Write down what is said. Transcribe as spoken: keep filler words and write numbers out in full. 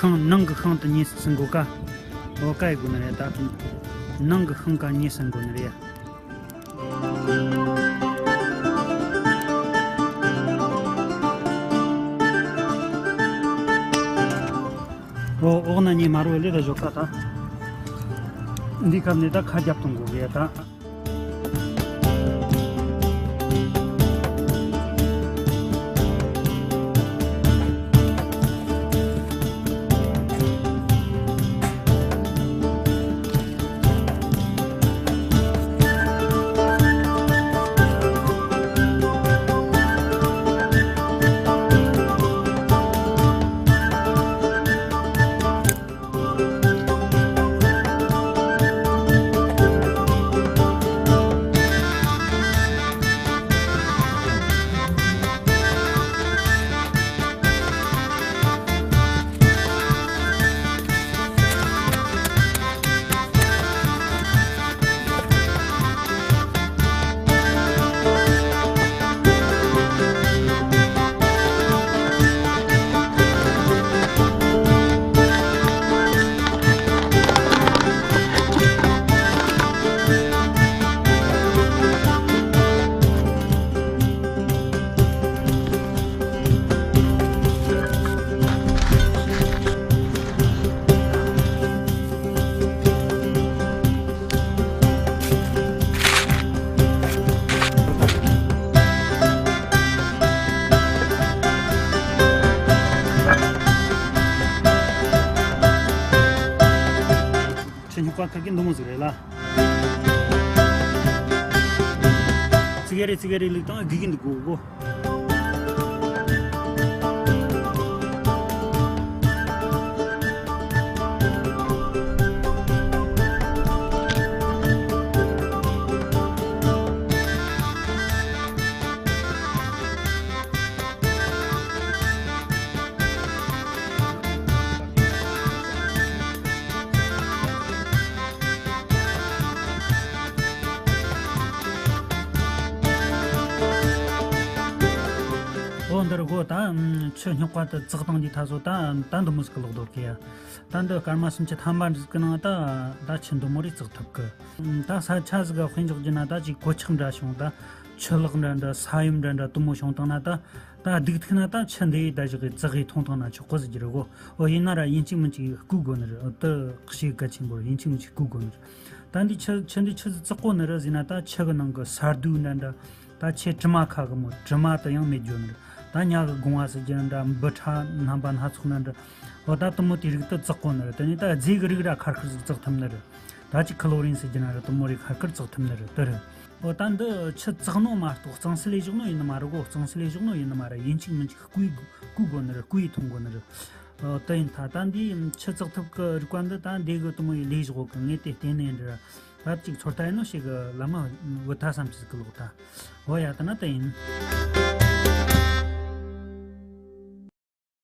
ཤིང་། ནང་གི་ཤིང་དེ་ཉོས་ཟིན་གོ་ཀ། འོ་ཀ་ཡི་དགོས་ནི་རེད་ད། ནང་གི་ཤིང་ཀ་ཉོས་ཟིན་གོ་ནི་རེད། འོ་འོག་ན་ཉོས་མ་རོ་ལེ་ད་ཞོག་ཀ་ད། འདི་ཁབ་ནས་ད་ཁ་རྒྱབ་གཏོང་དགོས་གི་ད། ཆུ་རྙོག་པ་ཁ་གི་འདི་མོ་ཟིག་རེད་ལ། ཙི་གེ་རེ་ཙི་གེ་རེ་ལུག་དང་སྒུག་གི་འདུག་གོ་གོ། འོ་འདིར་གོ་ད། ཆུ་རྙོག་པ་དེ་བཙགས་བཏང་དུས་ད་གཟོད་ད་ད་འདི་མོ་ཟིག་གི་ལོག་འདུག་གི་ཡ། ད་འདི་སྐར་མ་སུམ་ཅུ་ཐམ་པ་ཟིག་གི་ནང་ད་ད་ཆུ་འདི་མོ་རེ་བཙགས་ཐུབ་གི། ད་ས་ཆ་ཟིག་ག་དཔེ་འཇོག་རྒྱུ་ན་ད་ཅིག་གོད་ཆག་འདྲ་བྱུང་ད། ཆུ་ལག་འདྲ་འདྲ་ས་ཡོམ་འདྲ་འདྲ་དུ་མོ་བྱུང་བཏང་ན་ད། ད་སྡུག་ཐུག་ན་ད་ཆུ་འདི་ཡི་ད་བཞག་གི་བཙགས་གི་འཐུང་བཏང་ན་ཆོག་གི་ཟེར་གྱི་རེད་གོ། འོ་ཡིན་ན་ར་ཡིན་གཅིག་མིན་གཅིག་བསྐུ་དགོས་ནི་རེད། འོ་དེ་ཞེ་གལ་ཆེན་པོ་རེད། ཡིན་གཅིག་མིན་གཅིག་བསྐུ་དགོས་ནི་རེད། ད་འདི་ཆུ་ཆུ་འདི་ཆུ་ཟིག་བཙགས་གོ་ནི་རེད་ཟེར་ན་ད་ཆུ་གི་ནང་གི་ས་རྡུལ་འདྲ་འདྲ། ད་ཆུ་དྲི་མ་ཁ་གི་མོ་དྲི་མ་དེ་ཡང་མེད་རྒྱུ་ནི་རེད། ད་ཉ་གི་སྒོང་བ་ཟེར་རྒྱུ་འདྲ་འབུ་ཕྲ་རྣམ་པ་སྣ་ཚོགས་འདྲ་འདྲ། འོ་ད་དུ་མོ་དེ་རིགས་དེ་བཙགས་གོ་ནི་རེད། དེ་ནས་ད་རྫས་གི་རིགས་ར་ཁ་ཁར་ཟིག་བཙགས་ཐུབ་ནི་རེད། ད་ཅིག་ཁི་ལོ་རིན་ཟེར་རྒྱུ་ན་ར་དུ་མོ་རིགས་ཁ་ཁར་བཙགས་ཐུབ་ནི་རེད། དེ་རེད། འོ་ད་འདི་ཆུ་བཙགས་ནོ་མ་གཏོགས་གཙང་སེལ་ལས་བཞག་ནོ་ཡིན་ནི་མ་རེད་གོ། གཙང་སེལ་ལས་བཞག་ནོ་ཡིན་ནི་མ་རེད། ཡིན་གཅིག་མིན་གཅིག་བསྐུ་ཡི་བསྐུ་དགོས་ནི་རེད། བསྐུ་ཡི་འཐུང་དགོས་ནི་རེད། འོ་དེ་ཡིན་ད་ད་འདི་ཆུ་བཙགས་ཐབས་ཀྱི་རིགས་པ་འདི་ད་འདི་གི་དུ་མོ་ཡི་ལས་བཞག་གི་ངས་དེ་བལྟས་ནས་འདྲི་ར། ད་ཅིག་ཚོད་ལྟ་ཡིན་ནོ་ཞིག་གི་བླ་མ་བུ་ད་བསམ་ཅིག་གི་ལོག་ད། འོ་ཡ་ད་ན་དེ་ཡིན།